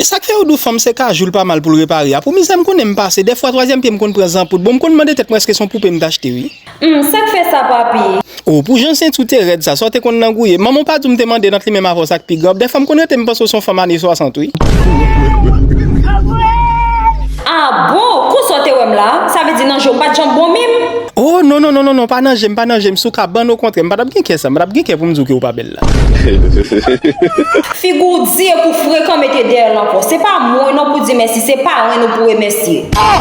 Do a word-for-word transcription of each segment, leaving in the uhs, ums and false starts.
Sa k fè yo di w fanm se kajou l pa mal pou l repare a? Pou mizè m konnen m pase, dèfwa twazyèm pye m konn pran zanpoud. Bon, m konn mande tèt mwen èske se yon poupe m t achte, wi. Humm, sa k fè sa, papi? O, pou jan senti w te rèd sa, sa w te konn nan gouye. Manman w pa di w m te mande nan t li menm avè w sa k pi grab. Dèfwa m konn rete m panse w se yon fanm ane swasant, wi. Ah bon? Konsa w te wè m la? Sa vle di nan je w m pa t janm bon menm? O, non, non, non, non, non, pa nan je m, pa nan je m, sou kabann, okontrè, m pa t ap gen kè sa, m pa t ap gen kè pou m di w ke w pa bèl la. Figi w di epi w frekan mete dèyè l ankò. Se pa mwen non pou di mèsi, se parenn ou pou remèsye. Oh,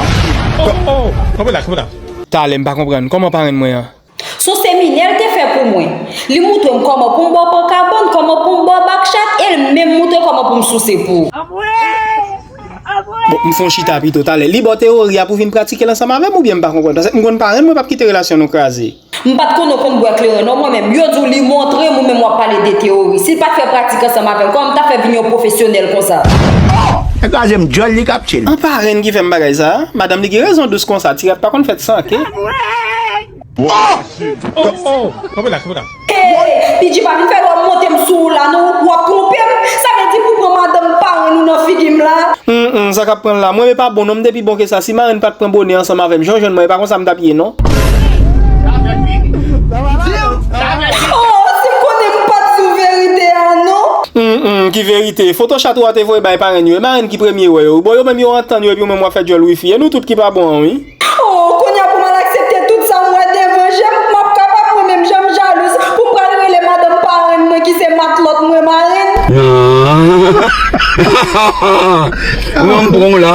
oh, oh, kanpe la, kanpe la. Talè, m pa konprann. Kòman parenn mwen an? Se yon seminè l te fè pou mwen. Li moutre m kòman pou m ba w pan kabann, kòman pou m ba w bak chat, e l menm moutre kòman pou m souse pou ou. Bon, m fè yon chita pito talè. Li ba w teyori a pou vin pratike l ansanm avè m oubyen m pa konprann? Paske m konn parenn mwen p ap kite relasyon nou kraze. M pa t konnen w konn bwè kleren non mwen menm. Yo di w li montre m, ou menm w ap pale de teyori. Si l pa t fè pratik ansanm avè m, kòman m t ap fè vin yon pwofesyonèl konsa? Nèg la je m djòl li k ap tchil. An parenn ki fè m bagay sa a. Madanm li gen rezon dous konsa. Ti rat pa konn fèt san ke. Bon, oh, oh, kanpe la, kanpe la. Hey, P J pa vin fè lè w ap monte m sou ou la non, w ap twonpe m. Sa vle di pou pran madanm parenn ou nan figi m la. Hum, hum, sa k ap pran l la? Mwen, men pa bon non, m te pi bon ke sa. Si marenn pa t pran bonè ansanm avè m, jan w jwenn mwen, e pa konsa m t ap ye non. Oh, si m konnen m pa t di w verite a non. Hum, hum, ki verite? Foto chat ou a te voye bay parenn yo, e marenn ki premye wè yo. Bon, yo menm yo antann yo epi ou menm w ap fè djòl wifi. E nou tout ki pa bon an, wi. Oh, kounye a pou m al aksepte tout sa m wè devan je m, m ap kapab mwen menm jan m jalouz pou m pral rele madanm parenn mwen ki se matlòt mwen marenn. Ou menm pran w la.